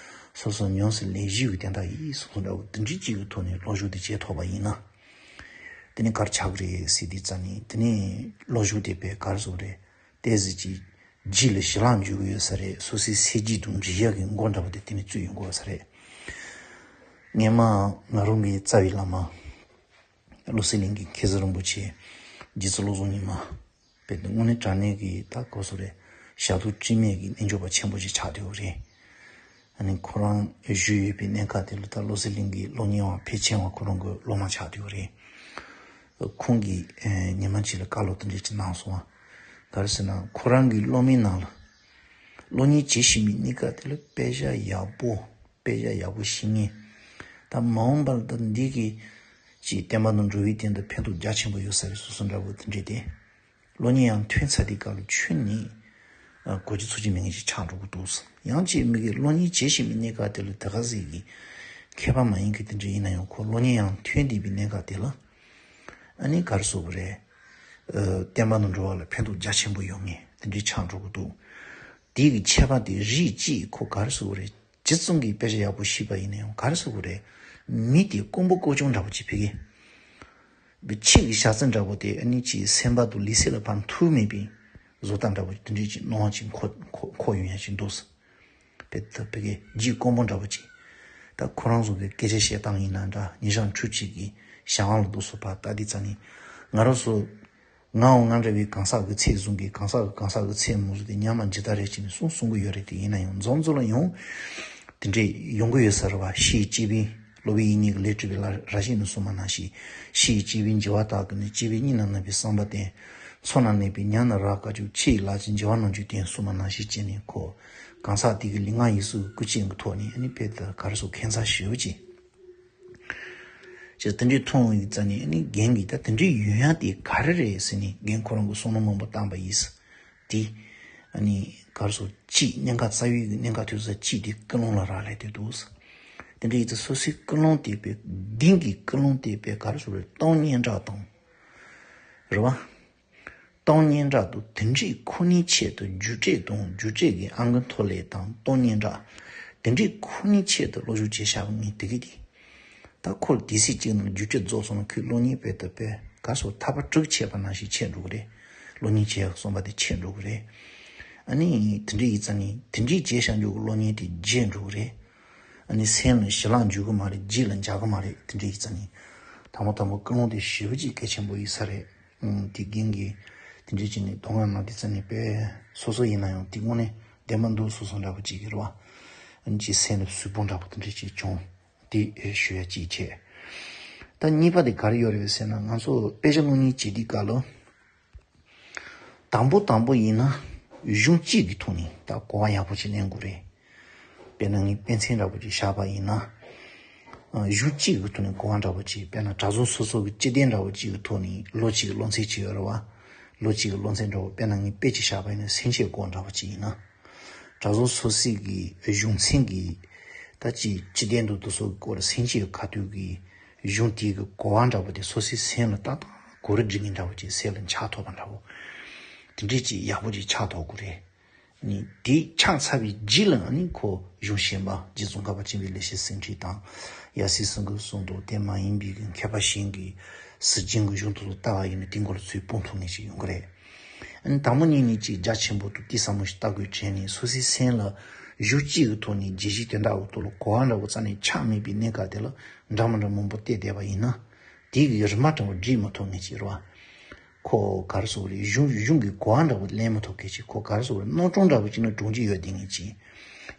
སོ་སོ་ཉམས་སུ་ལེན་གཞི་ཡི་དན་རྟགས་ཡིན། སོ་སོ་འདྲ་པོ་དེ་འདྲ་ཅིག་གི་ཐོག་ནས་བློ་གཟུ་དེ་བྱེད་ཐུབ་པ་ཡིན་ན། དེ་ནས་ག་རེ་ཆགས་ཀྱི་རེད་ཟེར་དུས་ཙ་ནས་དེ་ནས་བློ་གཟུ་དེ་དཔེ་ག་རེ་ཟེར་དགོས་རེད། ཏོག་ཙམ་ཅིག་རྗེས་ལ་ཞི་ལྷག་འཇུག་གི་ཡོད་ས་རེད། སོ་སོའི་སེམས་རྒྱུད་དང་འབྲེལ་ཡག་གི་མགོ་འདྲ་པོ་དེ་དེ་ནས་བཙུགས་ཡོང་གི་ཡོད་ས་རེད། སྔོན་མ་ང་རང་གི་རྩ་བའི་བླ་མ་བློ་གསལ་གླིང་གི་མཁས་ཟུར་རིན་པོ་ཆེ་རྗེ་བཙུན་བློ་བཟང་ཉི་མ། དཔེ་དེ་དངོས་གནས་དྲང་གནས་ཀྱི་ད་གོ་སོ་རེད། ཞབས་ཏོག་དཀྱུས་མའི་གི་རྣལ་འབྱོར་པ་ཆེན་པོ་ཞིག་ཆགས་བསྡད་ཡོད་རེད། ཨ་ནི་ཁོ་རང་བཞུགས་ཡོད་པའི་གནས་ཁག་དེ་ལ་ད་བློ་གསལ་གླིང་གི་སློབ་གཉེར་བ་ཕལ་ཆེ་བ་ཁོ་རང་གི་སློབ་མ་ཆགས་བསྡད་ཡོད་རེད། ཁོང་གིས་ཨེ་ཉི་མ་གཅིག་ལ་བཀའ་སློབ་དེ་འདྲ་ཅིག་གནང་སོང་བ། ག་རེ་ཟེར་ན་ཁོ་རང་གི་སློབ་མའི་ནང་ལ་སློབ་གཉེར་བྱེད་བཞིན་པའི་གནས་སྐབས་དེ་ལ་དཔེ་ཆ་ཡག་པོ་དཔེ་ཆ་ཡག་པོ་ཤེས་མཁན། ད་མ་འོངས་པར་ད་འདི་གི་ཅིག་བསྟན་པ་དང་འགྲོ་བའི་དོན་དུ་ཕན་ཐོགས་རྒྱ་ཆེན་པོ་ཡོད་ས་རེད་བཟོ་འདྲ་པོ་དེ་འདྲ་དེ། སློབ་གཉེར་ཡང་ཐོན་ཚར་དུས་སྐབས་ལ་ཁྱོན་ནས་ཨ་གོ་རྒྱུ་ཚོར་རྒྱུ་མེད་མཁན་ཞིག་ཆགས་འགྲོ་གི་འདུག་ཡང་ཅིག་མི་གིས་སློབ་གཉེར་བྱེད་བཞིན་པའི་གནས་སྐབས་དེ་ལ་དེ་ག་ཟིག་གི་མཁས་པ་མ་ཡིན་མཁན་དེ་འདྲ་ཡིན་ན་ཡང་ཁོ་སློབ་གཉེར་ཡང་ཐོན་བསྡད་པའི་གནས་སྐབས་དེ་ལ་ཨ་ནི་ག་རེ་ཟེར་དགོས་རེད། ཨ་བསྟན་པ་དང་འགྲོ་བ་ལ་ཕན་ཐོགས་རྒྱ་ཆེན་པོ་ཡོང་མཁན་དེ་འདྲ་ཆགས་འགྲོ་གི་འདུག་དེ་གི་ཁྱད་པར་དེ་རིགས་གཅིག་ཁོ་ག་རེ་ཟེར་དགོས་རེད། ཇི་ཙམ་གྱིས་དཔེ་ཆ་ཡག་པོ་ཤེས་པ་ཡིན་ན་ཡང་ག་རེ་ཟེར་དགོས་རེད། མི་དེ་དཀོན་པོ་དཀོན་མཆོག་འདྲ་པོ་ཅིག་ཕ་གི། ཕྱིའི་བྱ་ཚིག་འདྲ་པོ་དེ་ཨ་ནི་ཅིག་སེམས་པ་དང་ལུས་སེམས་ལ་ཕན་ཐོགས་མེད་པའི་བཟོ་ལྟ་འདྲ་པོ་དེ་འདྲའི་ཅིག་སྣང་བ་ཅིག་འཁོར་འཁོར་འཁོར་ཡོང་ཡ་ཅིག་འདུག་དཔེ་ད་ཕ་གི་རྗེ་དཀོན་པོ་འདྲ་པོ་ཅིག་ད་ཁོ་རང་ཚོ་གི་སྐད་ཆ་བཤད་སྟངས་ཡིན་ན་འདྲ། ཉེ་ཞང་འཁྲུལ་ཅིག་གི་བྱ་བ་ལ་འདུག་སོ་ཕ་ད་དེ་ཙ་ནི་ང་རང་ཚོ་ང་འོ་ང་འདྲ་བའི་གང་ཟག་གི་ཚེ་བཟུང་གི་གང་ཟག་གི་གང་ཟག་གི་ཚེ་མོ་ཟུ་དེ་ཉམས་ལ་ཇི་ལྟར་རེད་ཅེས་ནས་གསུང་གསུང་གི་ཡོད་རེད། དེ་ཡིན་ན་ཡང་འཛོམས་འཛོམས་ལ་ཡང་དེ་འདྲས་ཡོང་གི་ཡོད་ས་རེད་བ། ཤེས་སྤྱི་པའི་སློབ་དཔོན་དབྱིག་གཉེན་གྱི་ལས་སྤྲུལ་པའི་ལ་ར་ཤི་ནས་གསུངས་པ་ནང་བཞིན། ཤེས་སྤྱི་པའི་འགྱུ་བ་དག་གིས་ནི། སྤྱི་པའི་གཉིད་ལ་གནས་པའི་བསམ་པ་བརྟན། མཚོ་ནང་གནས་པའི་ཉ་ནི་ར་དཀར་ཅོག་ཆེ་ཡི་ལག་ཅིག་འགྱུ་བ་རྣམས་ཀྱིས་བརྟན་གསུངས་པ་ནང་བཞིན་བྱས་ནས་ཁོ་གང་ཟག་དེ་གི་ལུས་ངག་ཡིད་གསུམ་གྱི་སྐུ་ཅན་གྱི་ཐོག་ནས་ཨ་ནི་དཔེ་ད་ག་རེ་ཟེར་ཁྱད་མཚར་ཞེ་པོ་ཅིག་ཅེས་དེ་འདྲའི་མཐོང་བའི་རྩ་ནས་ཨ་ནི་རྒན་གྱིས་ད་དེ་འདྲའི་ཡོང་ཡ་དེ་ག་རེ་རེད་ཟེར་ནས་རྒན་ཁོ་རང་གི་བསམ་བློ་མང་པོ་བཏང་པ་ཡིན། དེ་ཨ་ནི་ག་རེ་ཟེར་གཅིག་གནད་འགག་རྩ་བའི་གནད་འགག་དུས་ཚོད་གཅིག་དེ་ཀུན་སློང་ལ་རག་ལས་དེ་འདུག་དེ་འདྲའི་ཡིན་ཙང་སོ་སོའི་ཀུན་སློང་དེ་དཔེ་གདིང་གི་ཀུན་སློང་དེ་དཔེ་ག་རེ་ཟེར་རེད། སྟོང་སྙན་གྲགས་དང་རེད་བ། སྟོང་སྙན་གྲགས་དང་དེ་འདྲའི་ཁོ་ནའི་ཆེད་དུ་རྒྱུ་འབྲས་དང་རྒྱུ་འབྲས་ཀྱི་ཨང་ཀི་མཐོ་ལེ་དང་སྟོང་སྙན་གྲགས་དེ་འདྲའི་ཁོ་ནའི་ཆེད་དུ་བློ་གཟུ་བྱས་བཞག་པ་ངས་དེ་གི་དེ། ད་ཁོ་ལ་དེ་སྲིད་ཅིག་ནང་རྒྱུ་འབྲས་རྫོགས་སོང་ན་ཁོའི་བློ་སྙིང་དཔེ་ལྟ་བུ་ག་སོ་ཐག་པ་དྲུག་ཆད་པ་ནང་བཞིན་ཆད་འགྲོ་གི་རེད། བློ་སྙིང་བྱས་གསུངས་པ་དེ་ཆད་འགྲོ་གི་རེད། ཨ་ནི་དེ་འདྲའི་ཡིན་ཙང་ནི་དེ་འདྲའི་བྱས་བཞག་འགྲོ་གི་བློ་སྙིང་དེ་བརྗེད་འགྲོ་གི་རེད། ཨ་ནི་སེམས་ལ་ཞི་ལྷག་འཇུག་གི་མ་རེད། རྗེས་ལ་འཇག་གི་མ་རེད། དེ་འདྲའི་ཡིན་ཙང་ནི་དང་པོ་དང་པོ་ཀུན་སློང་དེ་ཞེ་པོ་ཅིག་གལ་ཆེན་པོ་ཡིན་ས་རེད། ཨང་། དེ་རྒན་གྱིས་དེ་འདྲའི་བྱས་ནས་དོ་སྣང་གནང་དེ་ཙང་ནི་དཔེ་སོ་སོ་ཡིན་ན་ཡང་དེ་དངོས་གནས་བདེན་པ་འདུག་སོ་སོ་འདྲ་པོ་ཅིག་གི་རེད་བ། ཨ་ནི་ཅིག་སེམས་ལ་གཟུགས་པོ་འདྲ་པོ་དེ་འདྲ་ཅིག་བྱུང་། དེ་ཞུ་ཡ་གཅིག་བྱས། ད་གཉིས་པ་དེ་ག་རེ་ཡོད་རེད་ཟེར་ན་ང་ཚོ་དཔེ་ཆ་སློབ་གཉེར་བྱེད་དུས་སྐབས་ལ། དང་པོ་དང་པོ་ཡིན་ན་གཞུང་གཅིག་གི་ཐོག་ནས་ད་གོ་བ་ཡག་པོ་ཅིག་ལེན་དགོས་རེད། དཔེར་ན་ངས་དཔེ་མཚོན་འདྲ་པོ་ཅིག་བཞག་པ་ཡིན་ན། ཨ་གཞུང་གཅིག་གི་ཐོག་ནས་གོ་བ་འདྲ་པོ་ཅིག་དཔེར་ན་གྲྭ་ཚང་སོ་སོ་གི་སྤྱི་དོན་འདྲ་པོ་ཅིག་གི་ཐོག་ནས་ལོ་གཅིག་གི་སློབ་ཚན་ཅིག་ཡོད་རེད་བ། ལོ་གཅིག་གི་སློབ་ཚན་འདྲ་པོ་དཔེར་ན་ངས་དཔེ་ཅིག་བཞག་པ་ཡིན་ན་སེམས་བསྐྱེད་སྐོར་འདྲ་པོ་ཅིག་ཡིན་ན། གྲྭ་ཚང་སོ་སོའི་གི་གཞུང་ཚན་གི་ད་ཅིག་སྤྱི་དོན་དུ་དུ་སོ་གི་སྐོར་སེམས་བསྐྱེད་ཁ་ཐུག་གི་གཞུང་དེའི་གི་གོ་བ་འདྲ་པོ་དེ་སོ་སོའི་སེམས་ལ་ཏག་ཏག་གོ་རིམ་སྒྲིག་མཁན་འདྲ་པོ་ཅིག་སེམས་ལ་འཆར་ཐུབ་པ་འདྲ་པོ། དེ་འདྲས་ཅིག་ཡག་པོ་ཅིག་འཆར་ཐུབ་དགོས་རེད། ནི་དེ་འཆར་ཚར་བའི་རྗེས་ལ་ནི་ཁོ་གཞུང་གཞན་པ་རྗེ་ཙོང་ཁ་པ་ཆེན་པོའི་ལེགས་བཤད་ཟིན་བྲིས་དང་། ཡབ་སྲས་སེང་གེའི་གསུང་དང་དེ་མ་ཡིན་པའི་གི་མཁས་པ་གཞན་གྱི་ཟུར་རྒྱན་གྱི་གཞུང་དེ་ཚོ་ལྟ་བ་ཡིན་ན་དེའི་མགོ་ལ་ཚུར་སྤུངས་ཐུབ་མཁན་ཞིག་ཡོང་གི་རེད། ཨ་ནི་དང་པོ་ཉིད་ནས་ཅིག་རྒྱ་ཆེན་པོ་དང་དེ་ཟབ་མོ་ཞིག་ལྟ་དགོས་དྲན་ནས་སོ་སོའི་སེམས་ལ་གཞུང་གཅིག་གི་ཐོག་ནས་རྒྱས་བཤད་དོན་དག་གི་ཐོག་ལ་གོ་བ་འདྲ་པོ་རྩ་ནས་ཆགས་མེད་པའི་གནས་སྐབས་དེ་ལ་འདྲ་མི་འདྲ་མང་པོ་བལྟས་བསྡད་པ་ཡིན་ན། དེ་གི་རིམ་པ་འདྲ་པོ་སྒྲིག་མ་ཐུབ་མཁན་ཅིག་རེད་བ། ཁོ་ག་རེ་ཟེར་དགོས་རེད། གཞུང་གཞུང་གི་གོ་བ་འདྲ་པོ་ལེན་མ་ཐུབ་མཁན་ཅིག་ཁོ་ག་རེ་ཟེར་དགོས་རེད། རྣམ་གྲངས་འདྲ་པོ་ཅིག་ནང་སྒྲུང་ཅིག་ཡོད་བསྡད་མཁན་ཅིག་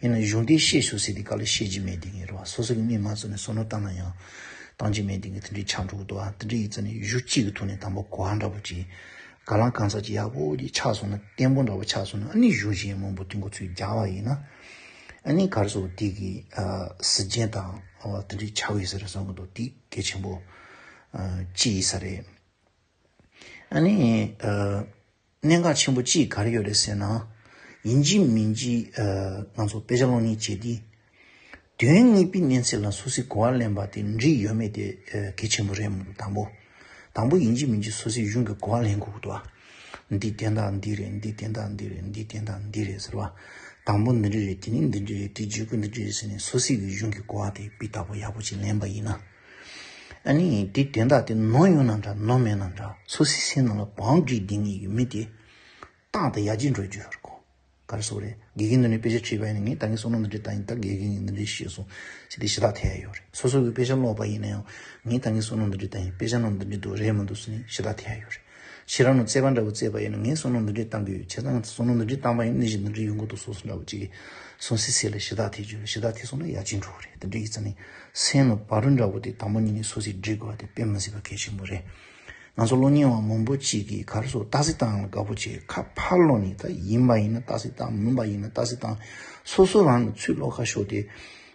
ཡིན་ན་གཞུང་དེ་ཤེས་ཤོག་ཟེར་དུས་སྐབས་ལ་ཤེས་ཀྱི་མེད་བསྡད་མཁན་རེད་བ། སོ་སོ་གི་མིག་མ་བཙུམ་ནས་བསམ་བློ་བཏང་ན་ཡང་། ད་ གཏང་རྒྱུ་མེད་དེ་གི་དེ་འདྲའི་ཆགས་འགྲོ་གི་འདུག་ཨ། དེ་འདྲའི་ཡིན་ཙང་ནི་གཞུང་གཅིག་གི་ཐོག་ནས་དང་པོ་གོ་བ་འདྲ་པོ་ཅིག་ག་ལ་གང་ཟག་ཅིག་ཡག་པོ་ཅིག་ཆགས་སོང་ན། བརྟན་པོ་འདྲ་པོ་ཆགས་སོང་ན། ཨ་ནི་གཞུང་གཞན་མང་པོ་དེ་འགོ་ཚུགས་རྒྱག་པ་ཡིན་ན། ཨ་ནི་ག་རེ་ཟེར། དེ་གི་ཨ་གཟི་བརྗིད་དང་ཨ་དེ་འདྲའི་ཆགས་ཡོད་ས་རེད་བསམ་གི་འདུག་དེ་གལ་ཆེན་པོ་ཨ་གཅིག་ཡིན་ས་རེད། ཨ་ནི་ཨ་གནད་འགག་ཆེན་པོ་གཅིག་ག་རེ་ཡོད་རེད་ཟེར་ན། ཡིན་གཅིག་མིན་གཅིག་ཨ་ང་ཚོ་དཔེ་ཆ་ཀློག་མཁན་བྱས་དུས། དོན་ངེས་པའི་གནས་ཚད་ལ་སོ་སོས་གོ་བ་ལེན་པ་དེ་འགྲིག་ཡོད་མེད་དེ་ཨ་གལ་ཆེན་པོ་རེད་མི་འདུག་དང་པོ། དང་པོ་ཡིན་གཅིག་མིན་གཅིག་སོ་སོས་གཞུང་གི་གོ་བ་ལེན་དགོས་ཀྱི་འདུག་ཨ། འདི་དོན་དག་འདི་རེད། འདི་དོན་དག་འདི་རེད། འདི་དོན་དག་འདི་རེད་ཟེར་བ། དང་པོ་འདི་འདྲ་རེད། དེ་ནི་འདི་འདྲ་རེད། དེ་བརྗོད་དགོས་འདི་འདྲ་རེད་ཟེར་ནས་སོ་སོའི་གི་གཞུང་གི་གོ་བ་དེ་སྤུས་དག་པོ་ཡག་པོ་ཅིག་ལེན་པ་ཡིན་ན། ཨ་ནི་དེ་དོན་དག་དེ་ནོར་ཡོད་ན་འདྲ་ནོར་མེད་ན་འདྲ། སོ་སོའི་སེམས་ནང་ལ་བང་སྒྲིག་བསྡད་མཁན་གྱི་མི་དེ་རྟག་ཏུ་ཡར་རྒྱས་འགྲོ་རྒྱུ་ཡོད་རེད་ཁོ། ག་རེ་ཟེར་རེད། དགེ་རྒན་འདི་ནས་དཔེ་ཆ་ཁྲིད་པ་ཡིན་ན། ངས་ད་གིན་བསམ་བློ་འདི་འདྲ་བཏང་ཡིན། ད་དགེ་རྒན་གྱིས་འདི་འདྲ་བཤད་སོང་ཟེར་ཏེ་ཞུ་དག་ཐེབས་ཡ་ཡོད་རེད། སོ་སོ་གིས་དཔེ་ཆ་ཀློག་པ་ཡིན་ན་ཡང་། ངས་ད་གིན་བསམ་བློ་འདི་འདྲ་བཏང་ཡིན། དཔེ་ཆ་ནང་འདི་འདྲ་འདུག་རེད་མི་འདུག་ཟེར་ནས་ཞུ་དག་ཐེབས་ཡ་ཡོད་རེད། ཕྱི་ར་ནང་རྩོད་པ་འདྲ་པོ་རྩོད་པ་ཡིན་ན། ངས་བསམ་བློ་འདི་འདྲ་བཏང་གི་ཡོད། བྱས་ཙང་ང་ཚོ་བསམ་བློ་འདི་འདྲ་བཏང་པ་ཡིན་ན་ནད་གཞི་འདི་འདྲ་ཡོང་གི་འདུག་སོགས་སོགས་འདྲ་པོ་ཅིག་སོ་སོའི་སེམས་ལ་ཞུ་དག་ཐེབས་རྒྱུ་རེད། ཞུ་དག་ཐེབས་སོང་ན་ཡར་རྒྱས་འགྲོ་གི་རེད། དེ་འདྲ་ཡིན་ཙང་ནི་སེམས་ལ་བག་རོ་འདྲ་པོ་དེ་དང་པོ་ཉིད་ནས་སོ་སོས་སྒྲིག་དགོས་པ་དེ་དཔེ་མི་སྲིད་པ་གལ་ཆེན་པོ་རེད། ང་ཚོ་སློབ་གཉེར་བ་མང་པོ་ཅིག་གིས་ག་རེ་ཟེར། ཏག་ཏག་བཏང་ཡ་ལ་དགའ་པོ་བྱས། ཁ་ཕར་ལོག་ནས་ད་ཡིན་པ་ཡིན་ན་ཏག་ཏག་བཏང་། མིན་པ་ཡིན་ན་ཏག་ཏག་བཏང་། སོ་སོ་རང་ནས་ཚུར་ལོག་ཁ་ཤོར་ཏེ་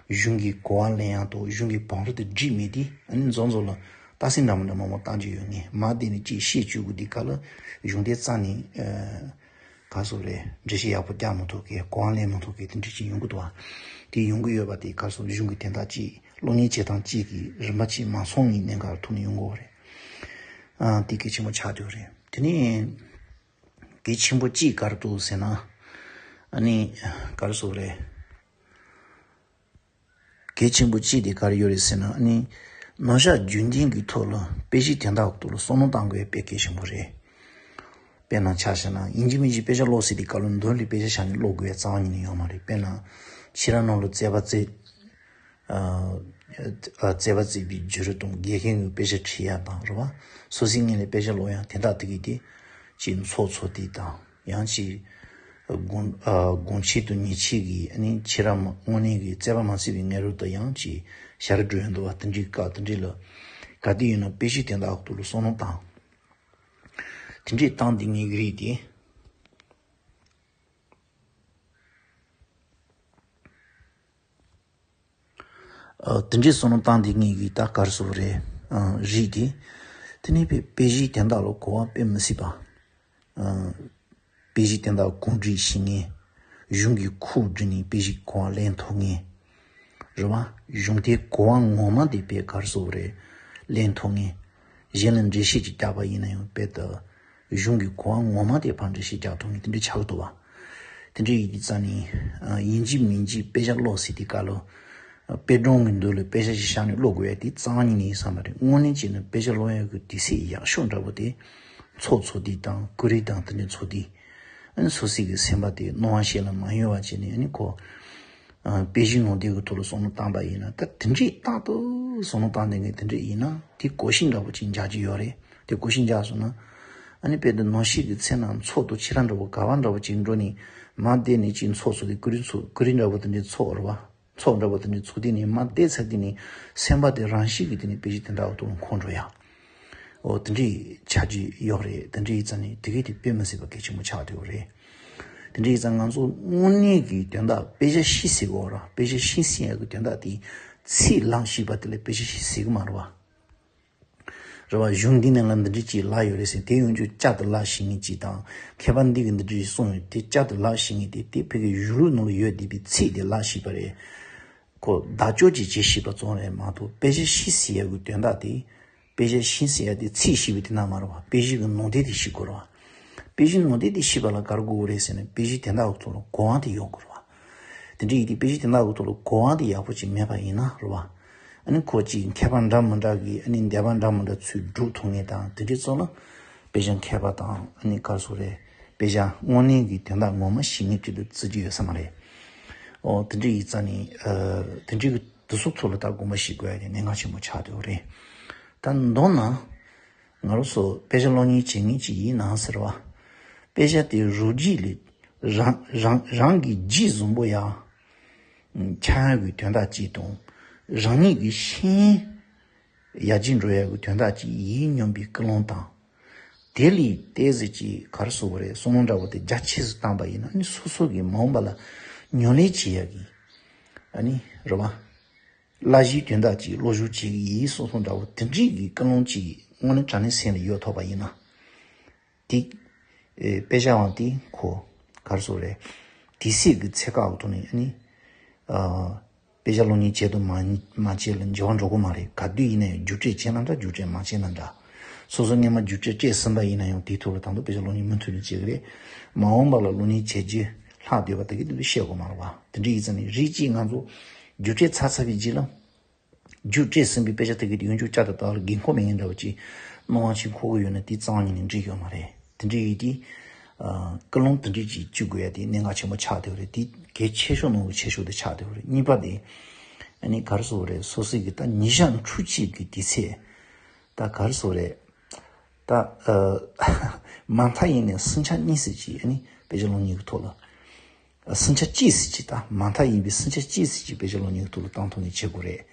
གཞུང་གི་གོ་བ་ལེན་ཡག་དང་གཞུང་གི་བང་རིམ་དེ་སྒྲིག་མེད་དུས། ཨ་ནི་མཚམས་མཚམས་ལ་རྟགས་གསལ་འདྲ་མི་འདྲ་མང་པོ་བཏང་རྒྱུ་ཡོད་ངེས། མར་བསྡད་ནས་ཅིག་བཤད་བཅུག་དགོས་དུས་སྐབས་ལ་གཞུང་དེ་རྩ་ནས་ཨ་ག་རེ་ཟེར་རེད། འགྲེལ་བཤད་ཡག་པོ་རྒྱག་མི་ཐུབ་མཁན། གོ་བ་ལེན་མི་ཐུབ་མཁན་དེ་འདྲ་ཅིག་ཡོང་གི་འདུག་ཨ། དེ་ཡོང་གི་ཡོད་པ་དེ་ག་རེ་ཟེར། གཞུང་གི་དོན་དག་གཅིག་སློབ་གཉེར་བྱེད་སྟངས་གཅིག་གི་རིམ་པ་གཅིག་མ་སོང་བའི་གནད་འགག་ཐོག་ནས་ཡོང་གི་ཡོད་རེད། ཨ། དེ་གལ་ཆེན་པོ་ཆགས་བསྡད་ཡོད་རེད། དེ་ནས་གལ་ཆེན་པོ་གཅིག་ག་རེ་འདུག་ཟེར་ན། ཨ་ནི་ག་རེ་ཟེར་རེད། གལ་ཆེན་པོ་གཅིག་དེ་ག་རེ་ཡོད་རེད་ཟེར་ན། ཨ་ནི་ནོར་བཤགས་རྒྱུན་ལྡན་གྱི་ཐོག་ལ་དཔེ་གཞིའི་དོན་དག་ཐོག་ལ་བསམ་བློ་གཏང་དགོས་དཔེ་གལ་ཆེན་པོ་རེད། དཔེར་ན་ཆ་བཞག་ན། ཡིན་གཅིག་མིན་གཅིག་དཔེ་ཆ་ཀློག་ཟེར་དུས་སྐབས་ལ་མདུན་ལ་དཔེ་ཆ་བཞག་ནས་ཀློག་དགོས་ཡ་རྩ་བ་ཉིད་ནས་ཡོད་མ་རེད། དཔེར་ན་ཕྱི་ར་ནང་ལ་རྩོད་པ་རྩོད། ཨ། ཨ། རྩོད་པ་རྩོད་པའི་བརྒྱུད་རིམ་དང་། དགེ་རྒན་གྱིས་དཔེ་ཆ་ཁྲིད་ཡ་དང་། རེད་བ། སོ་སོའི་ངོས་ནས་དཔེ་ཆ་ཀློག་ཡ་དེ་དག་དེ་གི་དེ་ཅིག་ཚོགས་འཚོགས་དུས་དང་། ཡང་ཅིག་དགོང་། ཨ། དགོང་ཕྱི་དང་ཉིན་ཕྱི་གི། ཨ་ནི་ཕྱི་ར་མ་དངོས་གནས་ཀྱི་རྩོད་པ་མ་རྩོད་པའི་སྔ་དྲོ་དང་། ཡང་ཅིག་ཞག་ར་འགྲོ་ཡོང་དུས་བ། དེ་འདྲའི་སྐབས་དེ་འདྲའི་ལ་ག་དུས་ཡིན་ན་དཔེ་གཞིའི་དོན་དག་ཐོག་ལ་བསམ་བློ་བཏང་། དེ་འདྲའི་བཏང་དེ་ངེས་ཀྱི་རེད་དེ། ཨ། དེ་འདྲའི་བསམ་བློ་བཏང་དེ་ངེས་ཀྱི་ད་ག་རེ་ཟེར་རེད། ཨ། རེད་དེ། དེ་ནས་དཔེ། དཔེ་གཞིའི་དོན་དག་ལ་གོ་བ་དཔེ་མི་སྲིད་པ། ཨ། དཔེ་གཞིའི་དོན་དག་གོ་སྒྲིག་བྱེད་མཁན། གཞུང་གི་ཁུངས་བསྒྲིགས་ནས་དཔེ་གཞིའི་གོ་བ་ལེན་ཐུབ་མཁན། རེད་བ། གཞུང་དེའི་གོ་བ་ངོ་མ་དེ་དཔེ་ག་རེ་ཟེར་རེད། ལེན་ཐུབ་མཁན། གཞན་ལ་འགྲེལ་བཤད་ཅིག་རྒྱག་པ་ཡིན་ན་ཡང་དཔེ་ད་གཞུང་གི་གོ་བ་ངོ་མ་དེ་ཕར་འགྲེལ་བཤད་རྒྱག་ཐུབ་མཁན་དེ་འདྲ་ཆགས་ཀྱི་འདུག་བ། དེ་འདྲ་ཡིན་དུས་ཙང་ནི། ཨ། ཡིན་གཅིག་མིན་གཅིག་དཔེ་ཆ་ཀློག་ཟེར་དུས་སྐབས་ལ། ཨ། དཔེ་སྒྲོམ་གྱི་མདུན་ལ་དཔེ་ཆ་ཞིག་བཞག་ནས་ཀློག་དགོས་ཡ་དེ་རྩ་བ་ཉིད་ནས་ཡིན་ས་མ་རེད། དངོས་གནས་བྱས་ན་དཔེ་ཆ་ཀློག་ཡ་གི་དུས་ཚོད་ཡག་ཤོས་འདྲ་པོ་དེ་ཚོགས་འཚོགས་དུས་དང་། ཀུ་རེ་དང་དེ་འདྲ་འཚོགས་དུས། ཨ་ནི་སོ་སོའི་གི་སེམས་པ་དེ་སྣང་བ་ཤེས་ལ་མ་གཡེང་བ་བྱས་ནས། ཨ་ནི་ཁོ། ཨ། དཔེ་གཞིའི་ནང་དོན་གྱི་ཐོག་ལ་བསམ་བློ་བཏང་པ་ཡིན་ན། ད་དེ་འདྲའི་རྟག་ཏུ་བསམ་བློ་བཏང་བསྡད་མཁན་དེ་འདྲ་ཡིན་ན། དེ་གོ་ཤེས་འདྲ་པོ་ཅིག་འཇགས་ཀྱི་ཡོད་རེད། དེ་གོ་ཤེས་འཇགས་སོང་ན། ཨ་ནི་དཔེ་དེ་ནང་ཤེས་ཀྱི་ཚེ་ན་ཚོགས་དང་ཕྱི་ར་འདྲ་པོ་ག་བ་འདྲ་པོ་ཅིག་འགྲོ་ནས། མར་བསྡད་ནས་ཅིག་ཚོགས་འཚོགས་དུས། ཀུ་རེ་འཚོགས། ཀུ་རེ་འདྲ་པོ་དེ་འདྲའི་འཚོགས། རེད་བ། ཚོགས་འདྲ་པོ་དེ་འདྲའི་འཚོགས་དུས་ནས་མར་བསྡད་ཚར་དུས་ནས་སེམས་པ་དེ་རང་བཞིན་གྱིས་དེ་ནས་དཔེ་གཞི་དེ་འདྲ་བ་དང་འཁོར་འགྲོ་ཡ། འོ། དེ་འདྲའི་ཆགས་ཀྱི་ཡོད་རེད། དེ་འདྲའི་ཡིན་ཙང་ནི་དེ་གས་དེ་དཔེ་མི་སྲིད་པ་གལ་ཆེན་པོ་ཆགས་བསྡད་ཡོད་རེད། དེ་འདྲའི་ཡིན་ཙང་ང་ཚོ་དངོས་གནས་ཀྱི་དོན་དག་དཔེ་ཆ་ཤེས་ཟེར་གོ་ར། དཔེ་ཆ་ཤེས་ཟེར་ཡ་གི་དོན་དག་དེ་ཚིག་ལབ་ཤེས་པ་དེ་ལ་དཔེ་ཆ་ཤེས་ཟེར་གི་མ་རེད་བ། རེད་བ། གཞུང་འདི་ནང་ལ་འདི་འདྲ་ཅིག་ལབ་ཡོད་རེད་ཟེར། དེ་ཡོང་རྒྱུ་བསྐྱར་དུ་ལབ་ཤེས་མཁན་ཅིག་དང་། མཁས་པ་འདི་གིས་འདི་འདྲ་ཞིག་གསུངས་ཡོད། དེ་བསྐྱར་དུ་ལབ་ཤེས་མཁན་དེ། དེ་ཕ་གི་གཞུང་ལུགས་ནང་ལ་ཡོད་བསྡད་པའི་ཚིག་དེ་ལབ་ཤེས་པ་རེད། ཁོ་བརྡ་སྤྲོད་ཅིག་བྱེད་ཤེས་པ་ཙམ་རེད་མ་གཏོགས། དཔེ་ཆ་ཤེས་ཟེར་ཡ་གི་དོན་དག་དེ། དཔེ་ཆ་ཤེས་ཟེར་ཡ་དེ་ཚིག་ཤེས་པའི་དེ་ན་མ་རེད་བ། དཔེ་གཞི་གི་ནང་དོན་དེ་ཤེས་དགོས་རེད་བ། དཔེ་གཞི་ནང་དོན་དེ་ཤེས་པ་ལ་ག་རེ་དགོས་རེད་ཟེར་ན། དཔེ་གཞི་དེ་འདྲ་གི་ཐོག་ལ་གོ་བ་དེ་ཡོད་དགོས་རེད་བ། དེ་འདྲ་ཡིན་དུས་དཔེ་གཞི་དེ་འདྲ་གི་ཐོག་ལ་གོ་བ་དེ་ཡག་པོ་ཅིག་མེད་པ་ཡིན་ན་རེད་བ། ཨ་ནི་ཁོ་ཅིག་མཁས་པ་འདྲ་མི་འདྲ་གིས། ཨ་ནི་འདས་པ་འདྲ་མི་འདྲ་ཚུར་སྒྲུག་ཐུབ་མཁན་དང་། དེ་འདྲའི་ཚོ་ལ་དཔེ་ཆ་མཁས་པ་དང་། ཨ་ནི་ག་རེ་ཟེར་རེད། དཔེ་ཆ་དངོས་གནས་ཀྱི་དོན་དག་ངོ་མ་ཤེས་མཁན་ཅིག་ཏུ་བརྩི་རྒྱུ་ཡོད་ས་མ་རེད། འོ། དེ་འདྲ་ཡིན་ཙང་ནི། ཨ། དེ་འདྲའི་གི་དེ་ཚོ་ཚོ་ལ་ད་དགོངས་པ་བཞེས་དགོས་ཡ་དེ་གནད་འགག་ཆེན་པོ་ཆགས་བསྡད་ཡོད་རེད། ད་མདོར་ན། ང་རང་ཚོ་དཔེ་ཆ་ཀློག་མཁན་བྱེད་མཁན་ཅིག་ཡིན་ན་ཟེར་བ། དཔེ་ཆ་དེ་རོ་རྒྱུས་ལས་རང་རང་རང་གི་རྒྱུས་བཟང་པོ་ཡ་ཆགས་ཡག་གི་དོན་དག་ཅིག་དང་། རང་ཉིད་ཀྱི་ཤེས་ཡོན་ ཡར་རྒྱས་འགྲོ་ཡག་གི་དོན་དག་ཅིག་ཡིད་སྙོམས་པའི་ཀུན་སློང་དང་། དེ་ལས་ཏོག་ཙམ་ཅིག་ག་རེ་ཟེར་དགོས་རེད། བསམ་བློ་འདྲ་བོ་དེ་རྒྱ་ཆེ་སུ་བཏང་པ་ཡིན་ན་ནི་སོ་སོ་གི་མ་འོངས་པ་ལ་ཉམས་ལེན་བྱེད་ཡག་གི་ཨ་ནི་རེད་བ། བླ་གཞིའི་དོན་དག་ཅིག་བློ་སྦྱོང་བྱེད་ཀྱི་ཡིན་བསམ་བསམ་འདྲ་བོ་དེ་འདྲའི་གི་ཀུན་སློང་ཅིག་དངོས་གནས་དྲང་གནས་སེམས་ལ་ཡོད་ཐུབ་པ་ཡིན་ན། དེ། ཨེ། དཔེ་ཆ་བ་དེ་ཁོ། ག་རེ་ཟེར་དགོས་རེད། དེ་སྲིད་ཀྱི་ཚེ་སྐབས་ཐོག་ནས་ཨ་ནི། ཨ། དཔེ་ཆ་སློབ་གཉེར་བྱེད་དང་མ་མ་བྱེད་ལ་འགྱུར་བ་འགྲོ་གི་མ་རེད། ག་དུས་ཡིན་ན་ཡང་རྒྱུགས་སྤྲོད་བྱས་ན་འདྲ། རྒྱུགས་སྤྲོད་མ་བྱས་ན་འདྲ། སོ་སོ་སྔོན་མ་རྒྱུགས་སྤྲོད་སྤྲད་ཟིན་པ་ཡིན་ན་ཡང་དེའི་ཐོག་ལ་ད་དུང་དཔེ་ཆ་སློབ་གཉེར་མུ་མཐུད་ནས་བྱེད་ཀྱི་རེད། མ་འོངས་པ་ལ་སློབ་གཉེར་བྱེད་རྒྱུ་ལྷག་སྡོད་པ་དེ་གི་དེ་འདྲ་བཤད་དགོས་མ་རེད་བ། དེ་འདྲ་ཡིན་ཙང་ནི་རིགས་གཅིག་ང་ཚོ་རྒྱུགས་སྤྲོད་ཚར་ཚར་བའི་རྗེས་ལ། རྒྱུགས་སྤྲད་ཟིན་པའི་དཔེ་ཆ་དེ་གི་ཡོངས་རྒྱུགས་བསྐྱར་དུ་བལྟ་བར་དགོས་མཁོ་མེད་མཁན་འདྲ་བོ་ཅིག་སྣང་བ་ཅིག་འཁོར་གི་ཡོད་ན་དེ་རྩ་བ་ཉིད་ནས་འགྲིག་ཡོད་མ་རེད། དེ་འདྲ་ཡིན་དུས། ཨ། ཀུན་སློང་དེ་འདྲ་ཅིག་བཅུག་དགོས་ཡ་དེ་གནད་འགག་ཆེན་པོ་ཆགས་བསྡད་པ་རེད། དེ་གལ་ཆེ་ཤོས་ནང་གི་ཆེ་ཤོས་དེ་ཆགས་བསྡད་པ་རེད། གཉིས་པ་དེ། ཨ་ནི་ག་རེ་ཟེར་དགོས་རེད། སོ་སོ་གི་ད་ཉེ་ཞ་འཁྲུག་ཆེ་གི་དུས་ཚོད། ད་ག་རེ་ཟེར་དགོས་རེད། ད། ཨ། མ་མཐའ་ཡིན་ནའི་ཟིང་ཆ་གཉིས་ཟེར་གྱི་ཨ་ནི་དཔེ་ཆ་སློབ་གཉེར་གི་ཐོག་ལ། ཟིང་ཆ་གཅིག་ཟེར་གྱི་ད་མ་མཐའ་ཡིན་པའི་ཟིང་ཆ་གཅིག་ཟེར་གྱི་དཔེ་ཆ་སློབ་གཉེར་གི་ཐོག་ལ་བཏང་ཐུབ་ནས་བྱེད་དགོས་རེད།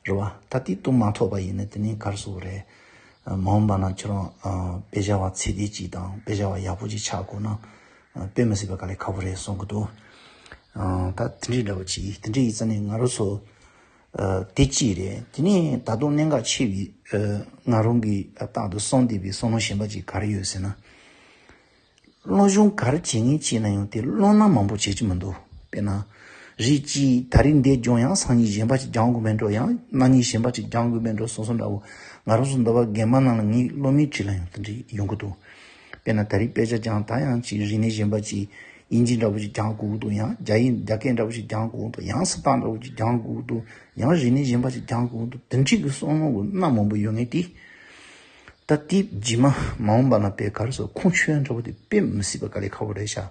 རེད་བ། ད་དེ་བཏང་མ་ཐུབ་པ་ཡིན་ན་དེ་ནི་ག་རེ་ཟེར་དགོས་རེད། མ་འོངས་པ་ན་ཁྱོད་རང་དཔེ་ཆ་བ་ཚད་ལྡན་གཅིག་དང་དཔེ་ཆ་བ་ཡག་པོ་ཅིག་ཆགས་དགོས་ན། དཔེ་མི་སྲིད་པ་དཀའ་ལས་ཁག་པོ་རེད་བསམ་གྱི་འདུག་ད་དེ་འདྲའི་འདྲ་བོ་ཅིག་དེ་འདྲའི་ཡིན་ཙང་ནི་ང་རང་ཚོ། ཨ། དེ་གཅིག་རེད། དེ་ནས་ད་དུང་གནད་འགག་ཆེ་བའི། ཨ། ང་རང་གིས་རྟག་ཏུ་གསུངས་བསྡད་པའི་བསམ་བློ་གཞན་པ་ཅིག་ག་རེ་ཡོད་ཟེར་ན། སློབ་སྦྱོང་ག་རེ་བྱེད་མཁན་བྱས་ན་ཡང་དེ་བློ་སྣ་མང་པོ་བྱེད་ཀྱི་མི་འདུག་དཔེར་ན། རིགས་གཅིག་ད་རིང་འདི་སྦྱངས་ཡང་སང་ཉིན་གཞན་པ་ཅིག་སྦྱང་དགོས་མེད་འགྲོ། ཡང་གནངས་ཉིན་གཞན་པ་ཅིག་སྦྱང་དགོས་མེད་འགྲོ་སོ་སོ་འདྲ་བོ། ང་རང་ཚོ་འདི་བ་རྒན་པ་ནང་ལ་ངའི་སློབ་མའི་གྲས་ལ་ཡང་དེ་འདྲ་ཡོང་གི་འདུག་དཔེར་ན་ད་རིང་དཔེ་ཆ་སྦྱངས་ད་ཡང་ཅིག་རིག་གནས་གཞན་པ་ཅིག་དབྱིན་ཇི་འདྲ་བོ་ཅིག་སྦྱང་དགོས་ཀྱི་འདུག་ཡང་རྒྱ་ཡིག་རྒྱ་སྐད་འདྲ་བོ་ཅིག་སྦྱང་དགོས་ཀྱི་འདུག་ཡང་སི་ཏང་འདྲ་བོ་ཅིག་སྦྱང་དགོས་ཀྱི་འདུག་ཡང་རིག་གནས་གཞན་པ་ཅིག་སྦྱང་དགོས་ཀྱི་འདུག་དེ་འདྲའི་གི་བསམ་བློ་གི་སྣ་མང་པོ་ཡོད་མཁན་དེ། ད་དེ་རྗེས་མ་མ་འོངས་པ་ན་དཔེ་ག་རེ་ཟེར་ཁུངས་འཁྱོལ་ཡ་འདྲ་བོ་དེ་དཔེ་མི་སྲིད་པ་དཀའ་ལས་ཁག་པོ་རེད་ཤག་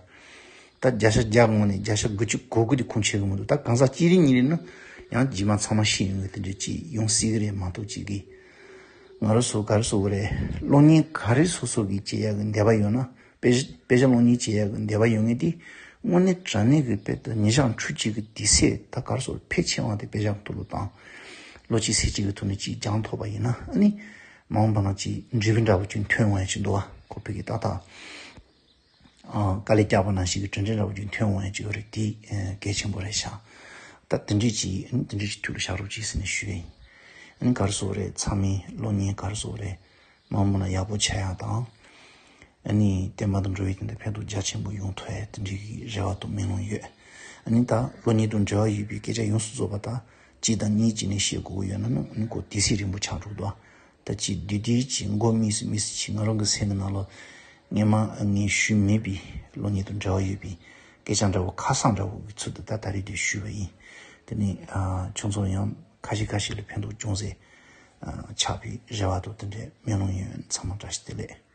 ད་བརྒྱ་ཆ་བརྒྱ་ངོས་ནས་བརྒྱ་ཆ་དགུ་བཅུ་གོ་དགུ་དེ་ཁུངས་འཁྱོལ་གི་མི་འདུག་ད་གང་ཟག་གཅིག་རེ་གཉིས་རེ་ནི་ཡང་རྗེས་མ་ཚང་མ་ཤེས་ཡོང་གི་དེ་འདྲ་ཅིག་ཡོང་སྲིད་གི་རེད་མ་གཏོགས་ཅིག་གི། ང་རང་ཚོ་ག་རེ་ཟེར་དགོས་རེད། གློག་བརྙན་ག་རེ་སོ་སོ་གི་བྱེད་ཡག་གི་འདོད་པ་ཡོད་ན། དཔེ་དཔེ་ཆ་གློག་བརྙན་བྱེད་ཡག་གི་འདོད་པ་ཡོད་མཁན་དེ། དངོས་གནས་དྲང་གནས་ཀྱི་དཔེ་ད་ཉེ་ཞ་འཁྲུག་ཅིག་གི་དུས་ཚོད་ད་ག་རེ་ཟེར་ཕལ་ཆེ་བ་དེ་དཔེ་ཆ་གི་ཐོག་ལ་དང་། བློ་གཅིག་སེམས་གཅིག་གི་ཐོག་ནས་ཅིག་སྦྱང་ཐུབ་པ་ཡིན་ན་ཨ་ནི། མ་འོངས་པ་ན་ཅིག་འབྲས་བུ་འདྲ་བོ་ཅིག་ཐོན་འོང་ཡ་ཅིག་འདུག་བ། ཁོ་བོད་ཀྱི་ཏག་ཏག་ཨ། དཀའ་ལས་བརྒྱབ་པ་ནང་བཞིན་གྱི་གྲུབ་འབྲས་འདྲ་བོ་ཅིག་ཐོན་འོང་ཡ་ཅིག་ཡོད་རེད། དེ་ཨ། གལ་ཆེན་པོ་རེད་ཤག་ད་དེ་འདྲས་ཅིག་ཨ་ནི་དེ་འདྲས་ཅིག་ཐུགས་ལ་བཞག་རོགས་གྱིས་ཟེར་ནས་ཞུ་ཡ་ཡིན། ཨ་ནི་ག་རེ་ཟེར་དགོས་རེད། ཚང་མས་གློག་བརྙན་ག་རེ་ཟེར་དགོས་རེད། མ་འོངས་པ་ན་ཡག་པོ་ཆགས་ཡག་དང་། ཨ་ནི་བསྟན་པ་དང་འགྲོ་བའི་དོན་དུ་ཕན་ཐོགས་རྒྱ་ཆེན་པོ་ཡོང་ཐུབ་ཡ་དེ་འདྲའི་གི་རེ་བ་དང་སྨོན་ལམ་ཡོད། ཨ་ནི་ད་གློག་བརྙན་དང་འབྲེལ་བ་ཡོད་པའི་སྐད་ཆ་ཡོངས་སུ་རྫོགས་པ་ད་གཅིག་དང་གཉིས་གཅིག་ནས་བཤད་དགོས་ཀྱི་ཡོད་ན་ནི་ཨ་ནི་ཁོ་དུས་ཚོད་རིང་པོ་ཆགས་འགྲོ་འདུག་ད་ཅིག་བསྡུས་བསྡུས་ཅིག་མགོ་དམིགས་སུ་དམིགས་སུ་ཅིག་ང་རང་གི་སེམས་ཀྱི་ནང་ལ་སྔོན་མ་ངས་ཞུས་མེད་པའི་གློག་བརྙན་དང་འབྲེལ་བ་ཡོད་པའི་སྐད་ཆ་འདྲ་བོ་ཁ་སང་འདྲ་བོ་གི་ཚུལ་དུ་ད་ད་རེས་དེ་ཞུས་པ་ཡིན། དེ་ནི་ཨ། ཁྱོད་ཚོ་ཡང་ཁ་ཤས་ཁ་ཤས་ལ་ཕན་ཐོགས་ཅུང་ཟད་ཨ། ཆགས་པའི་རེ་བ་དང་དེ་འདྲའི་སྨོན་ལམ་ཡོད། ཚང་མ་བཀྲ་ཤིས་བདེ་ལེགས།